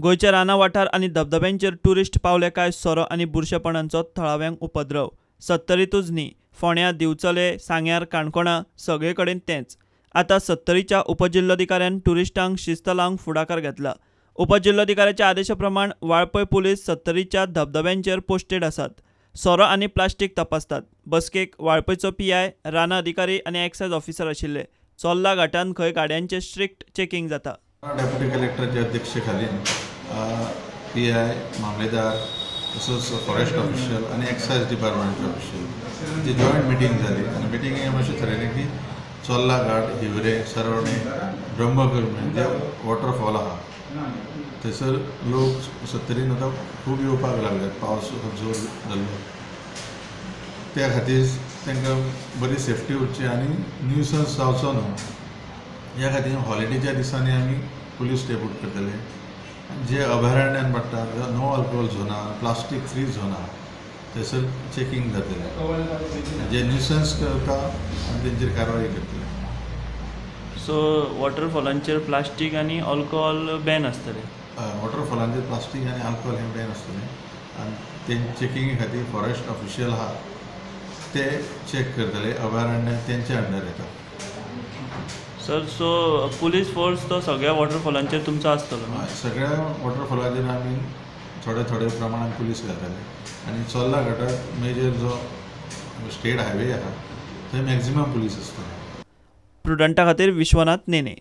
गोंयच्या रानां वाठार आनी धबधब्यांचेर ट्युरिस्ट पावले काय सोरो आनी बुरशेपणांचो थळाव्यांक उपद्रव. सत्तरीतूच न्ही, फोंड्या, दिवचले, सांग्यार, काणकोणा सगळे कडेन तेंच. आतां सत्तरीच्या उपजिल्लोधिकाऱ्यान ट्युरिस्टांक शिस्त लावंक फुडाकार घेतला. उपजिल्लोधिकाऱ्याच्या आदेशा प्रमाण वाळपय पुलीस सत्तरीच्या धबधब्यांचेर पोस्टेड आसात. सोरो आनी प्लास्टीक तपासतात. बसकेक वाळपयचो पीआय, रानां अधिकारी आनी एक्सायज ऑफिसर आशिल्ले. चोर्ला घाटान खंय गाडयांचें स्ट्रिक्ट चेकिंग जाता. डेप्युटी कलेक्टरच्या अध्यक्षतेखाली पीआय, मामलेदार, तसोच फॉरेस्ट ऑफिशियल आनी एक्सायज डिपार्टमेंटचे ऑफिशियल जी जॉयंट मिटींग जाली आनी मिटिंगे अशें थारायलें की चोर्ला घाट, हिवरे, सरवणे, ब्रह्मकर्मे जे वॉटरफॉल आहा थंयसर लोक सत्तरीन आतां खूब येवपाक लागल्यात. पावस जोर जाल्लो त्या खातीर तांकां बरी सेफ्टी उरची आनी न्यूसन्स जावचो न्हू ह्या खातीर हॉलिडेच्या दिसांनी आमी पुलीस डेप्यूट करतले. जे अभयारण्यान पडटा नो अल्कोहोल झोना, प्लास्टीक फ्री झोना थंयसर चेकिंग जातलें. जे न्यूसन्स करता आनी तेंचेर कारवाय करतले. सो वॉटरफॉलांचेर प्लास्टीक आनी अल्कोहोल बॅन आसतलें. वॉटरफॉलांचेर प्लास्टीक आनी अल्कोहोल हें बॅन आसतलें आनी ते चेकिंगे खातीर फॉरेस्ट ऑफिशियल आहा ते चॅक करतले. अभयारण्य तेंच्या अंडर येता. सर, सो पुलीस फोर्स तो सगळ्या वॉटरफॉलांचेर तुमचो आसतलो? सगळ्या वॉटरफॉलाचेर आमी थोडे थोडे प्रमाणान पुलीस घालतले आनी चोर्ला घाटार मेजर जो स्टेट हायवे आहा थंय मॅक्झिमम पुलीस आसतले. प्रुडंटा खातीर विश्वनाथ नेने.